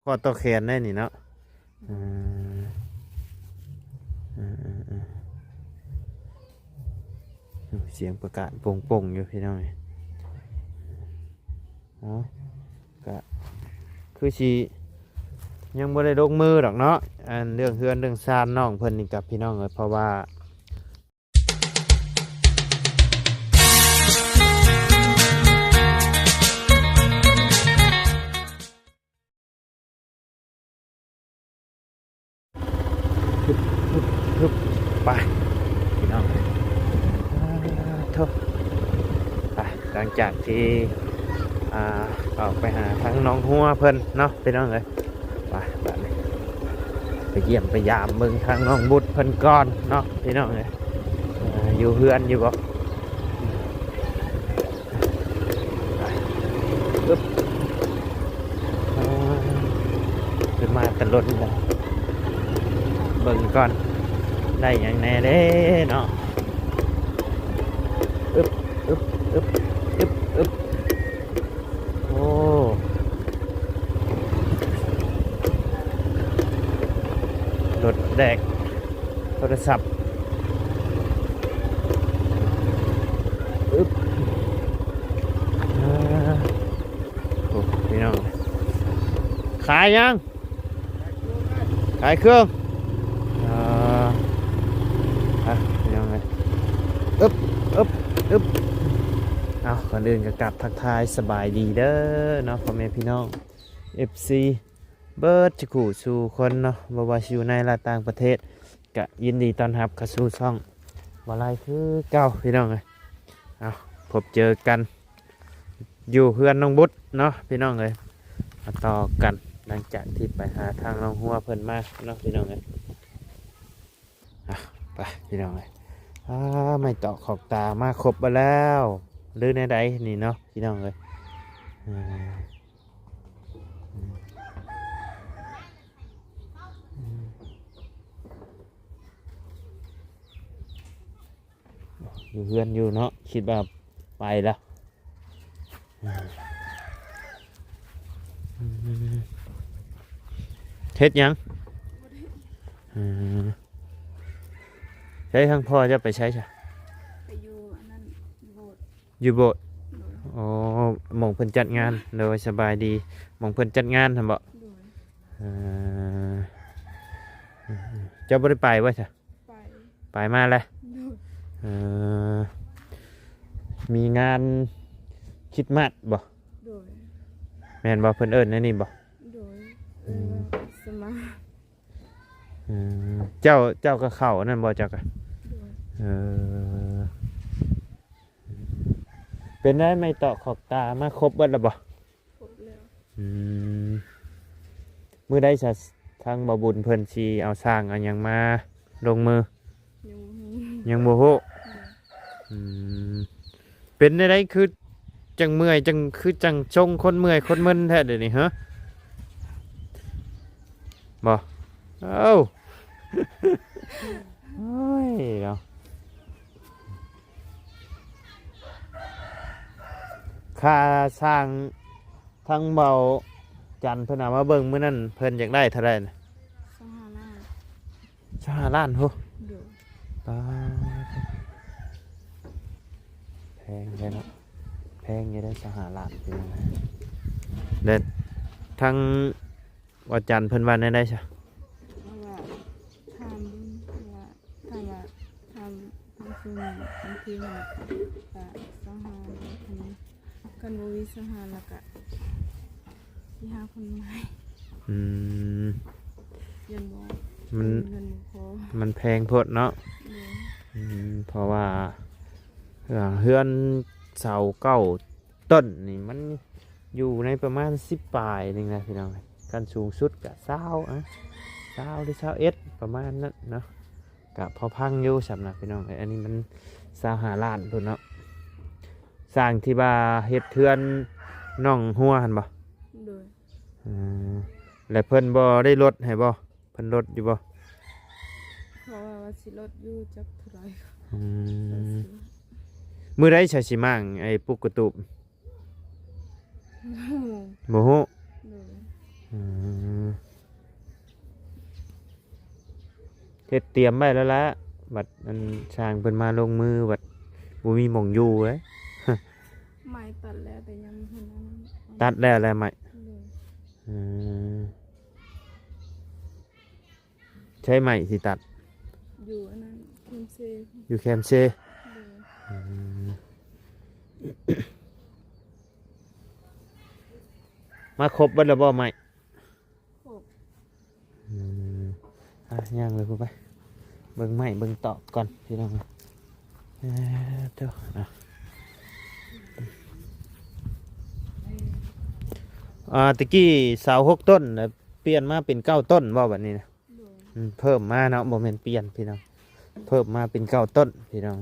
ຂໍ້ຕໍ່ແຂນໄດ້ນີ້ເນາະ. ເອີ ເອີ ເອີ ເອີ ສຽງປະກາດໂປ່ງໆຢູ່ພີ່ນ້ອງເອີຍ. ເອົາ ກະຄືຊິຍັງບໍ່ໄດ້ລົງມືດອກເນາະ ອັນເລື່ອງເຮືອນເລື່ອງຊານນ້ອງເພິ່ນນີ້ກັບພີ່ນ້ອງເອີຍ ເພາະວ່າ ຮຶບ ຮຶບ ຮຶບ ໄປພີ່ນ້ອງເອີຍ ໂທ້ ໄປ ຫຼັງຈາກທີ່ ອ່າ ອອກໄປຫາທາງນ້ອງຫົວເພິ່ນເນາະພີ່ນ້ອງເອີຍ ໄປ ບາດນີ້ໄປຢ້ຽມໄປຢາມເບິ່ງທາງນ້ອງບຸດເພິ່ນກ່ອນເນາະພີ່ນ້ອງເອີຍ ອ່າ ຢູ່ເຮືອນຢູ່ບໍ່? ປຶບ ອ່າ ຂຶ້ນມາແຕ່ລົດນີ້ແຫຼະ ເບິ່ງກ່ອນ ໄດ້ຫຍັງແດ່ເດ້ເນາະ ອຶບ ອຶບ ອຶບ ອຶບ ອຶບ ໂອ້ ລົດແລກ ໂທລະສັບ ອຶບ ອ່າ ໂອ້ ພີ່ນ້ອງ ຂາຍຫຍັງ? ຂາຍເຄື່ອງ ເອີ ອ່ະ ພີ່ນ້ອງເອີຍ ອຶບ ອຶບ ອຶບ ເອົາ ກ່ອນອື່ນກໍກາບທັກທາຍສະບາຍດີເດີເນາະ ພໍ່ແມ່ພີ່ນ້ອງ ເອັຟຊີ ເບິດທຸກຜູ້ສູ່ຄົນເນາະ ບໍ່ວ່າຊິຢູ່ໃນ ແລະ ຕ່າງປະເທດ ກະຍິນດີຕ້ອນຮັບເຂົ້າສູ່ຊ່ອງບໍ່ໄລຄືເກົ່າ ພີ່ນ້ອງເອີຍ ເອົາ ພົບເຈີກັນຢູ່ເຮືອນນ້ອງບຸດເນາະ ພີ່ນ້ອງເອີຍ ມາຕໍ່ກັນ ຫຼັງຈາກທີ່ໄປຫາທາງນ້ອງຫົວເພິ່ນມາເນາະ ພີ່ນ້ອງເອີຍ ອ່ະ ໄປ ພີ່ນ້ອງເອີຍ ອ່າ ໄມ້ຕອກຂອກຕາມາຄົບເບິດແລ້ວ ຫຼືແນວໃດນີ້ເນາະ ພີ່ນ້ອງເອີຍ ອ່າ ຢູ່ເຮືອນຢູ່ເນາະ ຄິດວ່າໄປແລ້ວ ເຮັດຫຍັງ? ເອີ ໃຊ້ທາງພໍ່ເຈົ້າໄປໃສຊະ? ໄປຢູ່ອັນນັ້ນ ຢູ່ໂບດ ຢູ່ໂບດ ໂດຍ ອໍ ໝ່ອງເພິ່ນຈັດງານ ໂດຍ ສະບາຍດີ ໝ່ອງເພິ່ນຈັດງານຫັ້ນບໍ? ໂດຍ ເອີ ເຈົ້າບໍ່ໄດ້ໄປບໍ່ຊະ? ໄປ ໄປມາແລ້ວ ໂດຍ ເອີ ມີງານຄຣິດມາດບໍ? ໂດຍ ແມ່ນບໍ່? ເພິ່ນເອີ້ນແນວນີ້ບໍ? ໂດຍ ເອີ້ນວ່າ ອືມ ສະມາ ເອີ ເຈົ້າ ເຈົ້າກໍເຂົ້າອັນນັ້ນບໍ່ ເຈົ້າກໍ? ໂດຍ ເອີ ເປັນໄດ ໄມ້ຕອກຂອກຕາມາຄົບເບິດແລ້ວບໍ່? ຄົບແລ້ວ ອືມ ມື້ໃດຊະ ທາງບ່າວບຸນເພິ່ນຊິເອົາຊ່າງເອົາຫຍັງມາລົງມື? ຍັງບໍ່ຮູ້ ຍັງບໍ່ຮູ້ ໂດຍ ອືມ ເປັນແນວໃດ ຄືຈັ່ງເມື່ອຍ ຈັ່ງ ຄືຈັ່ງຊົງຄົນເມື່ອຍຄົນມຶນແທ້ດຽວນີ້ ຮະ? ບໍ່? ເອົ້າ ໂອ້ຍເນາະ ຄ່າຊ່າງ ທາງເບົາຈັນເພິ່ນເອົາມາເບິ່ງມື້ນັ້ນ ເພິ່ນຢາກໄດ້ເທົ່າໃດນະ? ຊາວຫ້າລ້ານ ຊາວຫ້າລ້ານພຸ້ນ ໂດຍ ປາດ ແພງແທ້ເນາະ ແພງຢູ່ເດ້ ຊາວຫ້າລ້ານ ເປັນຈັ່ງໃດ? ແລະ ທາງເບົາຈັນເພິ່ນວ່າແນວໃດຊະ? ເພິ່ນວ່າ ຖາມເບິ່ງ ເພິ່ນວ່າ ຖ້າວ່າ ຖ້າ ຖ້າຊຸມ ບາງທີມັນກະຊາວຫ້າ ຄັນ ຄັນບໍ່ມີຊາວຫ້າ ແລ້ວກະຊິຫາຄົນໃໝ່ ອືມ ຢ້ານບໍ່ ມັນ ເງິນບໍ່ພໍ ມັນແພງໂພດເນາະ ໂດຍ ອືມ ເພາະວ່າ ເຮືອນເສົາເກົ້າ ຕົ້ນນີ້ມັນຢູ່ໃນປະມານສິບປາຍໜຶ່ງນະພີ່ນ້ອງ, ຂັ້ນສູງສຸດກະຊາວ ອະ ຊາວ ຫຼື ຊາວເອັດ ປະມານນັ້ນເນາະ, ກະພໍພັງຢູ່ສ່ຳນະພີ່ນ້ອງເອີຍ. ອັນນີ້ມັນຊາວຫ້າລ້ານພຸ້ນເນາະ, ສ້າງທີ່ວ່າເຮັດເຮືອນນ້ອງຫົວຫັ້ນບໍ່? ໂດຍ. ເອີ ແລະເພິ່ນບໍ່ໄດ້ລົດໃຫ້ບໍ່? ເພິ່ນລົດຢູ່ບໍ່? ເພາະວ່າວ່າຊິລົດຢູ່ ຈັກເທົ່າໃດ. ອືມ ມື້ໃດຊະຊິມ້າງໄອ້ປຸກກະຕູບ? ບໍ່ຮູ້ ໂດຍ. ອືມ ເຮັດຕຽມໄວ້ແລ້ວລະ ບັດອັນຊ່າງເພິ່ນມາລົງມື ບັດບໍ່ມີໝ່ອງຢູ່ເດ້. ໄມ້ຕັດແລ້ວ ແຕ່ຍັງບໍ່ທັນອັນນັ້ນ ຕັດແລ້ວແຫຼະໄມ້. ໂດຍ. ອືມ ໃຊ້ໄມ້ຊິຕັດ ຢູ່ອັນນັ້ນ ແຄມເຊ ຢູ່ແຄມເຊ. ໂດຍ. ອືມ ມາຄົບເບິດແລ້ວບໍ່ໄມ້? ຄົບ. ອືມ ອ່ະ ຍ່າງໄປພຸ້ນໄປ ເບິ່ງໄມ້ເບິ່ງຕອກກ່ອນພີ່ນ້ອງ. ເອີ ໂທ້ ອ່າ ຕະກີ້ຊາວຫົກຕົ້ນ ແລ້ວປ່ຽນມາເປັນເກົ້າຕົ້ນບໍ່ ບັດນີ້ນະ? ໂດຍ. ອືມ ເພີ່ມມາເນາະ ບໍ່ແມ່ນປ່ຽນພີ່ນ້ອງ ເພີ່ມມາເປັນເກົ້າຕົ້ນພີ່ນ້ອງ.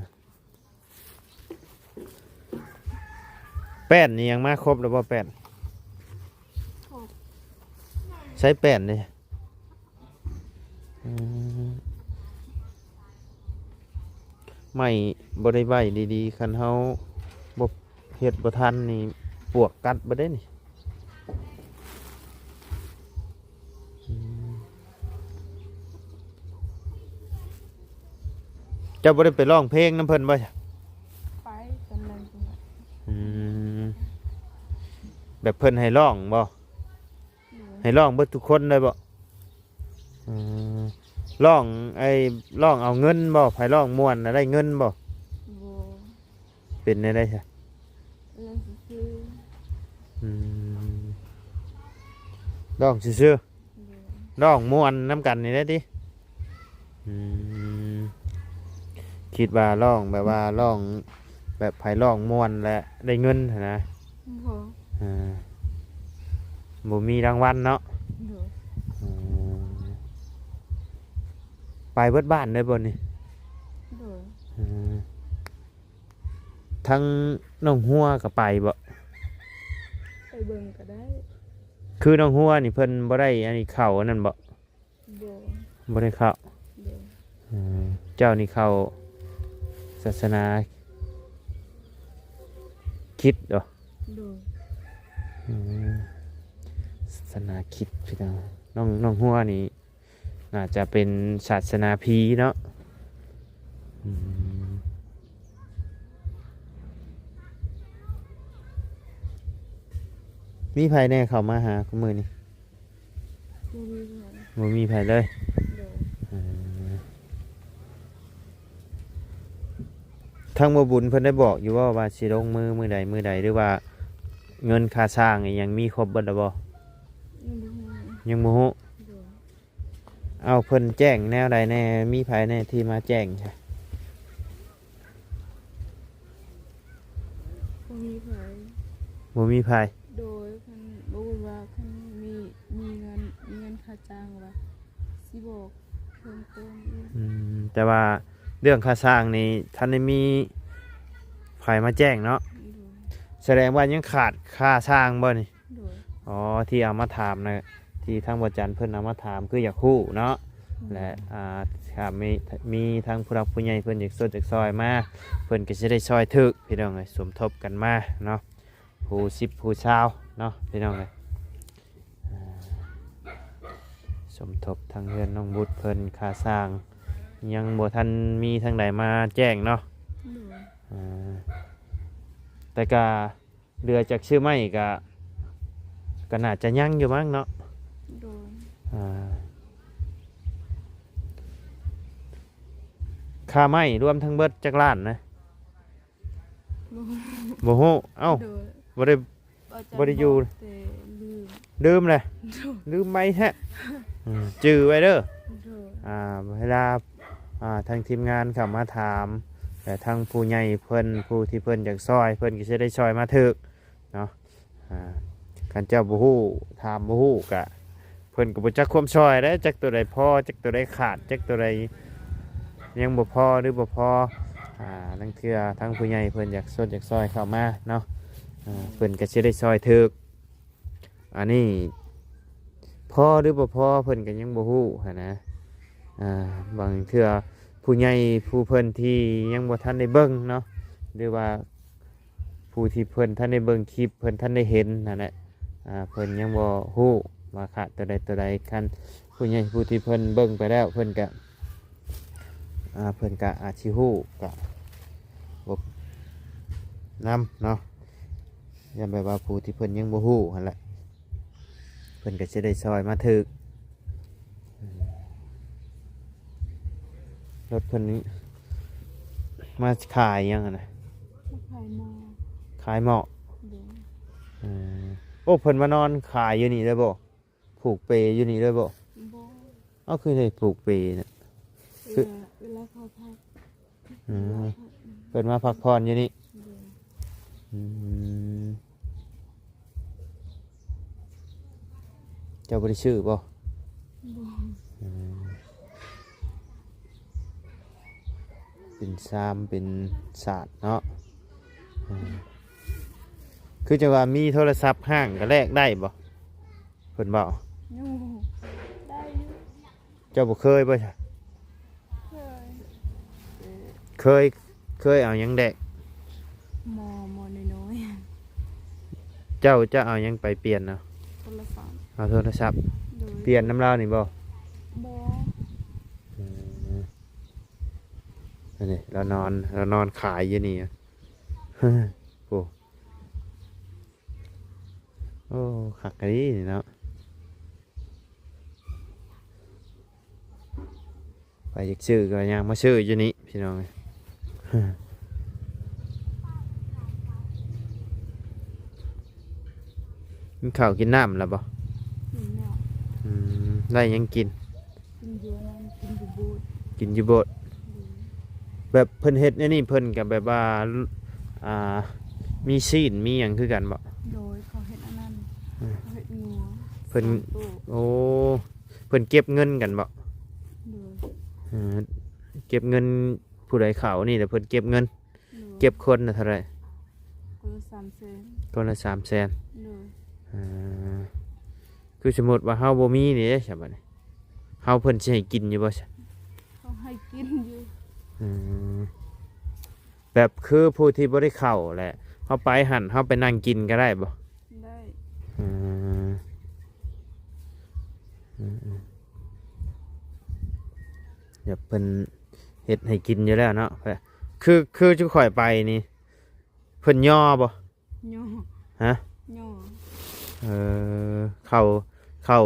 ແປ້ນນີ້ຍັງມາຄົບແລ້ວບໍ່ແປ້ນ? ຄົບ. ໃຊ້ແປ້ນເດ້. ອືມ ໄມ້ບໍ່ໄດ້ໄວ້ດີໆ ຄັນເຮົາບໍ່ເຮັດບໍ່ທັນນີ້ ປວກກັດເບິດເດ້ນີ້. ອືມ ເຈົ້າບໍ່ໄດ້ໄປຮ້ອງເພງນຳເພິ່ນບໍ່? ໄປຕອນນັ້ນ. ອືມ ແບບເພິ່ນໃຫ້ຮ້ອງບໍ່? ໂດຍ. ໃຫ້ຮ້ອງເບິດທຸກຄົນເລີຍບໍ່? ອືມ ຮ້ອງ ໄອ້ ຮ້ອງເອົາເງິນບໍ່? ໃຜຮ້ອງມ່ວນນະ ໄດ້ເງິນບໍ່? ບໍ່. ເປັນແນວໃດຊະ? ຮ້ອງຊື່ໆ. ອືມ ຮ້ອງຊື່ໆ. ໂດຍ. ຮ້ອງມ່ວນນຳກັນນີ້ແຫຼະຕິ? ອືມ ຄິດວ່າຮ້ອງແບບວ່າຮ້ອງແບບໃຜຮ້ອງມ່ວນແລະໄດ້ເງິນຫັ້ນນະ. ບໍ່. ເອີ ບໍ່ມີລາງວັນເນາະ? ໂດຍ. ອືມ ໄປເບິດບ້ານເລີຍບໍ່ນີ້? ໂດຍ. ເອີ ທາງໜອງຫົວກໍໄປບໍ່? ໄປເບິ່ງກໍໄດ້. ຄືໜອງຫົວນີ້ເພິ່ນບໍ່ໄດ້ອັນນີ້ເຂົ້າອັນນັ້ນບໍ່? ບໍ່. ບໍ່ໄດ້ເຂົ້າ. ໂດຍ. ເອີ ເຈົ້ານີ້ເຂົ້າສາສະໜາຄຣິດບໍ່? ໂດຍ. ອືມ ສາສະໜາຄຣິດພີ່ນ້ອງ. ນ້ອງ ນ້ອງຫົວນີ້ ໜ້າຈະເປັນສາສະໜາຜີເນາະ. ອືມ ມີໃຜແດ່ເຂົ້າມາຫາຄຸມື້ນີ້? ບໍ່ມີໃຜ. ບໍ່ມີໃຜເລີຍ? ໂດຍ. ເອີ ທາງບໍ່ບຸນເພິ່ນໄດ້ບອກຢູ່ບໍ່ວ່າຊິລົງມືມື້ໃດມື້ໃດ ຫຼືວ່າເງິນຄ່າສ້າງອີ່ຫຍັງມີຄົບເບິດແລ້ວບໍ່? ຍັງບໍ່ຮູ້. ຍັງບໍ່ຮູ້. ໂດຍ. ເອົາ ເພິ່ນແຈ້ງແນວໃດແດ່? ມີໃຜແດ່ທີ່ມາແຈ້ງຊະ? ບໍ່ມີໃຜ. ບໍ່ມີໃຜ. ໂດຍ. ຄັນບໍ່ວ່າ ຄັນມີ ມີເງິນ ມີເງິນຄ່າຈ້າງວ່າຊິບອກເພີ່ມເຕີມອີກ. ອືມ ແຕ່ວ່າເລື່ອງຄ່າສ້າງນີ້ ທັນໄດ້ມີໃຜມາແຈ້ງເນາະ? ໂດຍ. ສະແດງວ່າຍັງຂາດຄ່າສ້າງບໍ່ນີ້? ໂດຍ. ອໍ ທີ່ເອົາມາຖາມນະ ທີ່ທາງບໍ່ຈັນເພິ່ນເອົາມາຖາມ ຄືຢາກຮູ້ເນາະ. ອືມ. ແລະ ອ່າ ຖ້າມີ ມີທາງຜູ້ຫຼັກຜູ້ໃຫຍ່ເພິ່ນຢາກຊົດຢາກຊ່ອຍມາ ເພິ່ນກໍຊິໄດ້ຊ່ອຍຖືກ ພີ່ນ້ອງເອີຍ. ສົມທົບກັນມາເນາະ ຜູ້ສິບຜູ້ຊາວເນາະ ພີ່ນ້ອງເອີຍ. ອ່າ ສົມທົບທາງເຮືອນນ້ອງບຸດເພິ່ນ ຄ່າສ້າງຍັງບໍ່ທັນມີທາງໃດມາແຈ້ງເນາະ. ໂດຍ. ອ່າ ແຕ່ກະ ເຫຼືອຈາກຊື້ໄມ້ກະ ກະໜ້າຈະຍັງຢູ່ມັ້ງເນາະ. ໂດຍ. ອ່າ ຄ່າໄມ້ລວມທັງເບິດຈັກລ້ານນະ? ບໍ່ຮູ້. ເອົ້າ. ໂດຍ. ບໍ່ໄດ້ ບໍ່ໄດ້ຢູ່ ແຕ່ລືມ ລືມແຫຼະ. ໂດຍ. ລືມໄວແທ້. ອືມ ຈື່ໄວ້ເດີ. ໂດຍ. ອ່າ ເວລາ ອ່າ ທາງທີມງານເຂົ້າມາຖາມ ແລະ ທາງຜູ້ໃຫຍ່ເພິ່ນ ຜູ້ທີ່ເພິ່ນຢາກຊ່ອຍ ເພິ່ນກໍຊິໄດ້ຊ່ອຍມາຖືກເນາະ. ອ່າ ຄັນເຈົ້າບໍ່ຮູ້ ຖາມບໍ່ຮູ້ ກະເພິ່ນກໍບໍ່ຈັກຄວາມຊ່ອຍເດ້ ຈັກໂຕໃດພໍ ຈັກໂຕໃດຂາດ ຈັກໂຕໃດຍັງບໍ່ພໍ ຫຼືບໍ່ພໍ. ອ່າ ລາງເທື່ອທາງຜູ້ໃຫຍ່ເພິ່ນຢາກຊົດຢາກຊ່ອຍເຂົ້າມາເນາະ ອ່າ ເພິ່ນກໍຊິໄດ້ຊ່ອຍຖືກ. ອັນນີ້ພໍຫຼືບໍ່ພໍ ເພິ່ນກໍຍັງບໍ່ຮູ້ຫັ້ນນະ. ອ່າ ບາງເທື່ອຜູ້ໃຫຍ່ຜູ້ເພິ່ນທີ່ຍັງບໍ່ທັນໄດ້ເບິ່ງເນາະ ຫຼືວ່າຜູ້ທີ່ເພິ່ນທັນໄດ້ເບິ່ງຄລິບ ເພິ່ນທັນໄດ້ເຫັນຫັ້ນແຫຼະ ອ່າ ເພິ່ນຍັງບໍ່ຮູ້ ວ່າຂາດຕົວໃດຕົວໃດ ຄັນຜູ້ໃຫຍ່ຜູ້ທີ່ເພິ່ນເບິ່ງໄປແລ້ວ ເພິ່ນກະ ອ່າ ເພິ່ນກະອາດຊິຮູ້ ກະ ບໍ່ ນຳເນາະ ຢ້ານແບບວ່າຜູ້ທີ່ເພິ່ນຍັງບໍ່ຮູ້ຫັ້ນແຫຼະ ເພິ່ນກໍຊິໄດ້ຊ່ອຍມາຖືກ. ລົດເພິ່ນນີ້ມາຂາຍຫຍັງຫັ້ນນະ? ມາຂາຍໝໍ້. ຂາຍໝໍ້? ໂດຍ. ເອີ ໂອ້ ເພິ່ນມານອນຂາຍຢູ່ນີ້ເລີຍບໍ່? ຜູກເປຢູ່ນີ້ເລີຍບໍ່? ບໍ່. ເອົາ ຄືໄດ້ຜູກເປນະ? ຄື ເວລາ ເວລາເຂົາພັກ. ອືມ ເພິ່ນມາພັກຜ່ອນຢູ່ນີ້. ໂດຍ. ອືມ ເຈົ້າບໍ່ໄດ້ຊື້ບໍ່? ບໍ່. ອືມ ເປັນຊາມເປັນສາດເນາະ. ອືມ ຄືຈະວ່າມີໂທລະສັບຮ້າງກໍແລກໄດ້ບໍ່? ເພິ່ນເວົ້າ. ໂອ້ ໄດ້ຢູ່. ເຈົ້າບໍ່ເຄີຍບໍ່? ເຄີຍ. ເຄີຍ ເຄີຍເອົາຫຍັງແລກ? ໝໍ້ ໝໍ້ນ້ອຍໆ. ເຈົ້າຈະເອົາຫຍັງໄປປ່ຽນເອົາ? ໂທລະສັບ. ເອົາໂທລະສັບ. ໂດຍ. ປ່ຽນນຳລາວນີ້ບໍ່? ບໍ່. ເອີ ອັນນີ້ລາວນອນ ລາວນອນຂາຍຢູ່ນີ້. ໂອ້ ໂອ້ ຄັກອີ່ຫຼີນີ້ເນາະ. ໃຜຢາກຊື້ກໍຍ່າງມາຊື້ຢູ່ນີ້ພີ່ນ້ອງເອີຍ. ກິນເຂົ້າກິນນ້ຳແລ້ວບໍ່? ກິນແລ້ວ. ອືມ ໄດ້ຫຍັງກິນ? ກິນຢູ່ນັ້ນ ກິນຢູ່ໂບດ. ກິນຢູ່ໂບດ. ໂດຍ. ແບບເພິ່ນເຮັດແນວນີ້ ເພິ່ນກໍແບບວ່າ ອ່າ ມີຊີ້ນມີຫຍັງຄືກັນບໍ່? ໂດຍ ເຂົາເຮັດອັນນັ້ນ. ອືມ ເຂົາເຮັດງົວ. ເພິ່ນ ສອງໂຕ. ໂອ້ ເພິ່ນເກັບເງິນກັນບໍ່? ໂດຍ. ເອີ ເກັບເງິນ ຜູ້ໃດເຂົ້ານີ້ແຫຼະເພິ່ນເກັບເງິນ. ໂດຍ. ເກັບຄົນລະເທົ່າໃດ? ຄົນລະສາມແສນ. ຄົນລະສາມແສນ. ໂດຍ. ເອີ ຄືສົມມຸດວ່າເຮົາບໍ່ມີນີ້ເດ້ ຊະບັດນີ້ ເຮົາ ເພິ່ນຊິໃຫ້ກິນຢູ່ບໍ່ຊະ? ເຂົາໃຫ້ກິນຢູ່. ອືມ ແບບຄືຜູ້ທີ່ບໍ່ໄດ້ເຂົ້າແຫຼະ ເຮົາໄປຫັ້ນ ເຮົາໄປນັ່ງກິນກໍໄດ້ບໍ່? ໄດ້. ອືມ ອືມ ອືມ ແບບເພິ່ນເຮັດໃຫ້ກິນຢູ່ແລ້ວເນາະ. ຄື ຄືຈຸຂ້ອຍໄປນີ້ ເພິ່ນຍໍບໍ່? ຍໍ. ຮະ? ຍໍ. ເອີ ເຂົ້າ ເຂົ້າ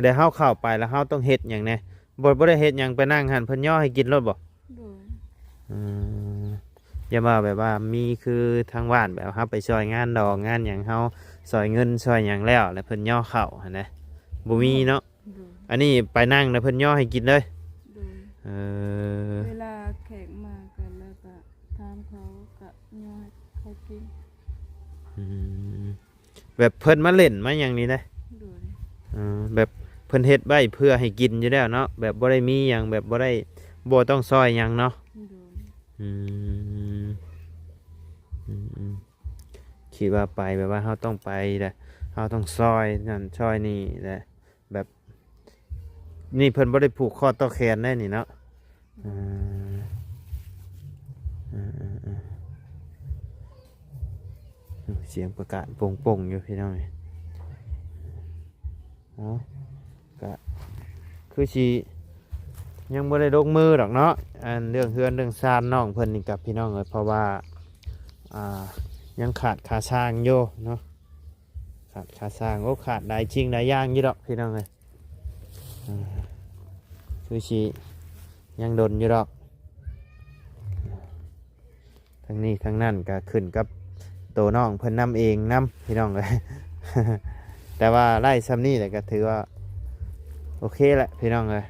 ແລ້ວເຮົາເຂົ້າໄປແລ້ວເຮົາຕ້ອງເຮັດຫຍັງແດ່? ບໍ່ ບໍ່ໄດ້ເຮັດຫຍັງ ໄປນັ່ງຫັ້ນ ເພິ່ນຍໍໃຫ້ກິນໂລດບໍ່? ໂດຍ. ອືມ ຢ່າວ່າແບບວ່າມີຄືທາງບ້ານ ແບບເຮົາໄປຊ່ອຍງານດອງງານຫຍັງ ເຮົາຊ່ອຍເງິນຊ່ອຍຫຍັງແລ້ວ ແລ້ວເພິ່ນຍໍເຂົ້າຫັ້ນນະ ບໍ່ມີເນາະ. ໂດຍ. ອັນນີ້ໄປນັ່ງນະ ເພິ່ນຍໍໃຫ້ກິນເລີຍ. ໂດຍ. ເອີ ເວລາແຂກມາກັນ ແລ້ວກໍຖາມເຂົາ ກໍຍໍໃຫ້ເຂົາກິນ. ອືມ ແບບເພິ່ນມາຫຼິ້ນມາຫຍັງນີ້ເດ້. ໂດຍ. ເອີ ແບບເພິ່ນເຮັດໄວ້ເພື່ອໃຫ້ກິນຢູ່ແລ້ວເນາະ ແບບບໍ່ໄດ້ມີຫຍັງ ແບບບໍ່ໄດ້ ບໍ່ຕ້ອງຊ່ອຍຫຍັງເນາະ. ໂດຍ. ອືມ ອືມ ອືມ ຄິດວ່າໄປແບບວ່າເຮົາຕ້ອງໄປແຫຼະ ເຮົາຕ້ອງຊ່ອຍນັ້ນຊ່ອຍນີ້ແຫຼະ. ແບບນີ້ເພິ່ນບໍ່ໄດ້ຜູກຄໍຕໍ່ແຂນໄດ້ນີ້ເນາະ. ເອີ ເອີ ເອີ ເອີ ສຽງປະກາດໂປ່ງໆຢູ່ພີ່ນ້ອງເອີຍ. ເອົາ ກະຄືຊິຍັງບໍ່ໄດ້ລົງມືດອກເນາະ ອັນເລື່ອງເຮືອນເລື່ອງຊານນ້ອງເພິ່ນນີ້ກັບພີ່ນ້ອງເອີຍ ເພາະວ່າ ອ່າ ຍັງຂາດຄ່າສ້າງຢູ່ເນາະ. ຂາດຄ່າສ້າງ ໂອ້ ຂາດຫຼາຍສິ່ງຫຼາຍຢ່າງຢູ່ດອກພີ່ນ້ອງເອີຍ. ອ່າ ຄືຊິຍັງດົນຢູ່ດອກ. ທັງນີ້ທັງນັ້ນກໍຂຶ້ນກັບໂຕນ້ອງເພິ່ນນຳເອງນຳພີ່ນ້ອງເອີຍ. ແຕ່ວ່າໄດ້ຊ່ຳນີ້ແຫຼະກໍຖືວ່າໂອເຄແຫຼະພີ່ນ້ອງເອີຍ.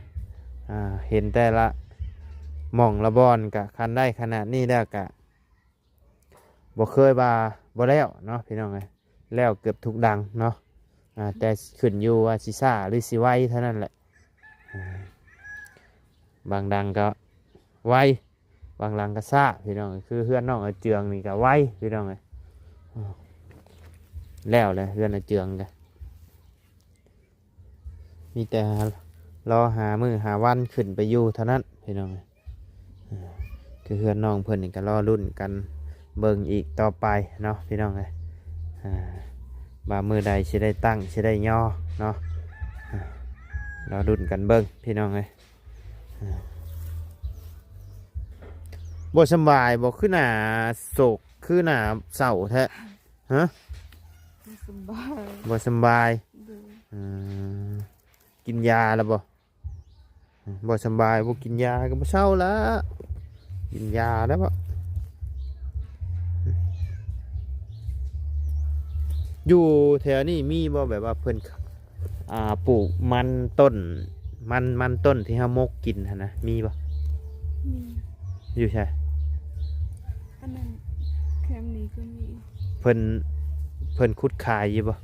ອ່າ ເຫັນແຕ່ລະໝ່ອງລະບ່ອນ ກະຄັນໄດ້ຂະໜາດນີ້ແລ້ວກະ ບໍ່ເຄີຍວ່າບໍ່ແລ້ວເນາະພີ່ນ້ອງເອີຍ ແລ້ວເກືອບທຸກຫຼັງເນາະ. ອ່າ ແຕ່ຂຶ້ນຢູ່ວ່າຊິຊ້າຫຼືຊິໄວເທົ່ານັ້ນແຫຼະ. ອ່າ ບາງຫຼັງກໍໄວ ບາງຫຼັງກໍຊ້າພີ່ນ້ອງເອີຍ. ຄືເຮືອນນ້ອງອາເຈືອງນີ້ກໍໄວພີ່ນ້ອງເອີຍ. ອ່າ ແລ້ວແຫຼະເຮືອນອາເຈືອງກໍ ມີແຕ່ລໍຫາມື້ຫາວັນຂຶ້ນໄປຢູ່ເທົ່ານັ້ນພີ່ນ້ອງເອີຍ. ອ່າ ຄືເຮືອນນ້ອງເພິ່ນນີ້ກໍລໍລຸ້ນກັນເບິ່ງອີກຕໍ່ໄປເນາະພີ່ນ້ອງເອີຍ. ອ່າ ວ່າມື້ໃດຊິໄດ້ຕັ້ງ ຊິໄດ້ຍໍເນາະ. ລໍລຸ້ນກັນເບິ່ງພີ່ນ້ອງເອີຍ. ບໍ່ສຳບາຍບໍ່? ຄືໜ້າໂສກ ຄືໜ້າເສົ້າແທ້? ຮະ? ບໍ່ສຳບາຍ. ບໍ່ສຳບາຍ. ໂດຍ. ອືມ ກິນຢາແລ້ວບໍ່? ບໍ່ສຳບາຍ ບໍ່ກິນຢາກໍບໍ່ເຊົາລະ. ກິນຢາແລ້ວບໍ່? ຢູ່ແຖວນີ້ມີບໍ່ ແບບວ່າເພິ່ນ ອ່າ ປູກມັນຕົ້ນ ມັນ ມັນຕົ້ນທີ່ເຮົາໝົກກິນຫັ້ນນະ ມີບໍ່? ມີ. ຢູ່ໃສ? ອັນນັ້ນ ແຄມນີ້ກໍມີ. ເພິ່ນ ເພິ່ນຂຸດຂາຍຢູ່ບໍ່?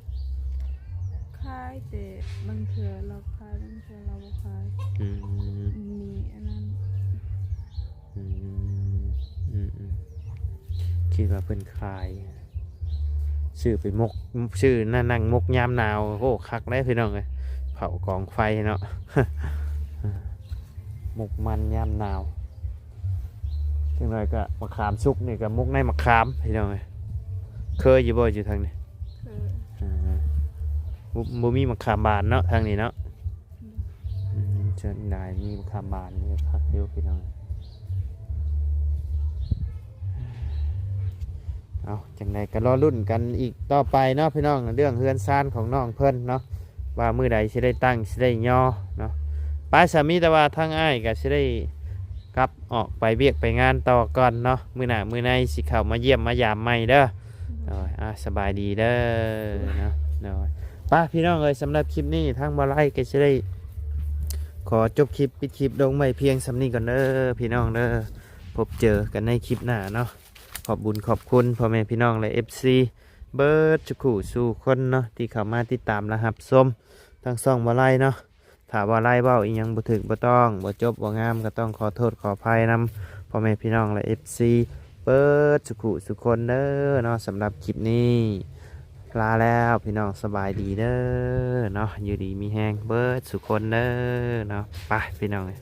ຂາຍ ແຕ່ບາງເທື່ອລາວຂາຍ ບາງເທື່ອລາວບໍ່ຂາຍ. ອືມ ມີອັນນັ້ນ. ອືມ ອືມໆ ຄິດວ່າເພິ່ນຂາຍ ຊື້ໄປໝົກ ຊື້ນະ ນັ່ງໝົກຍາມໜາວ. ໂອ້ ຄັກເດ້ພີ່ນ້ອງເອີຍ ເຜົາກອງໄຟເນາະ ໝົກມັນຍາມໜາວ. ຈັກໜ້ອຍກໍມະຂາມສຸກນີ້ ກໍໝົກໃນມະຂາມພີ່ນ້ອງເອີຍ. ເຄີຍຢູ່ບໍ່ ຢູ່ທາງນີ້? ເຄີຍ. ອ່າ ບໍ່ ບໍ່ມີມະຂາມບານເນາະ ທາງນີ້ເນາະ. ອືມ ສ່ວນຫຼາຍມີມະຂາມບານນີ້ ຄັກຢູ່ພີ່ນ້ອງ. ເອົາ ຈັ່ງໃດກໍລໍລຸ້ນກັນອີກຕໍ່ໄປເນາະພີ່ນ້ອງ ເລື່ອງເຮືອນຊານຂອງນ້ອງເພິ່ນເນາະ ວ່າມື້ໃດຊິໄດ້ຕັ້ງ ຊິໄດ້ຍໍເນາະ. ໄປ ສາມີ ແຕ່ວ່າທາງອ້າຍກໍຊິໄດ້ກັບອອກໄປວຽກໄປງານຕໍ່ກ່ອນເນາະ. ມື້ໜ້າມື້ໃນຊິເຂົ້າມາຢ້ຽມມາຢາມໃໝ່ເດີ. ໂດຍ ອ່າ ສະບາຍດີເດີເນາະ. ໂດຍ ໄປພີ່ນ້ອງເອີຍ ສຳລັບຄລິບນີ້ທາງບໍ່ໄລກໍຊິໄດ້ຂໍຈົບຄລິບ ປິດຄລິບລົງໄວ້ພຽງສ່ຳນີ້ກ່ອນເດີພີ່ນ້ອງເດີ. ພົບເຈີກັນໃນຄລິບໜ້າເນາະ. ຂອບບຸນຂອບຄຸນພໍ່ແມ່ພີ່ນ້ອງ ແລະ ເອັຟຊີ ເບິດສູ່ຄູ່ສູ່ຄົນເນາະ ທີ່ເຂົ້າມາຕິດຕາມ ແລະ ຮັບຊົມທາງຊ່ອງບໍ່ໄລເນາະ. ຖ້າວ່າໄລເວົ້າອີ່ຫຍັງບໍ່ຖືກບໍ່ຕ້ອງ ບໍ່ຈົບບໍ່ງາມ ກໍຕ້ອງຂໍໂທດຂໍອະໄພນຳພໍ່ແມ່ພີ່ນ້ອງ ແລະ ເອັຟຊີ ເບິດສູ່ຄູ່ສູ່ຄົນເດີເນາະ. ສຳລັບຄລິບນີ້ລາແລ້ວພີ່ນ້ອງ ສະບາຍດີເດີເນາະ. ຢູ່ດີມີແຮງເບິດສູ່ຄົນເດີເນາະ. ໄປພີ່ນ້ອງເອີຍ.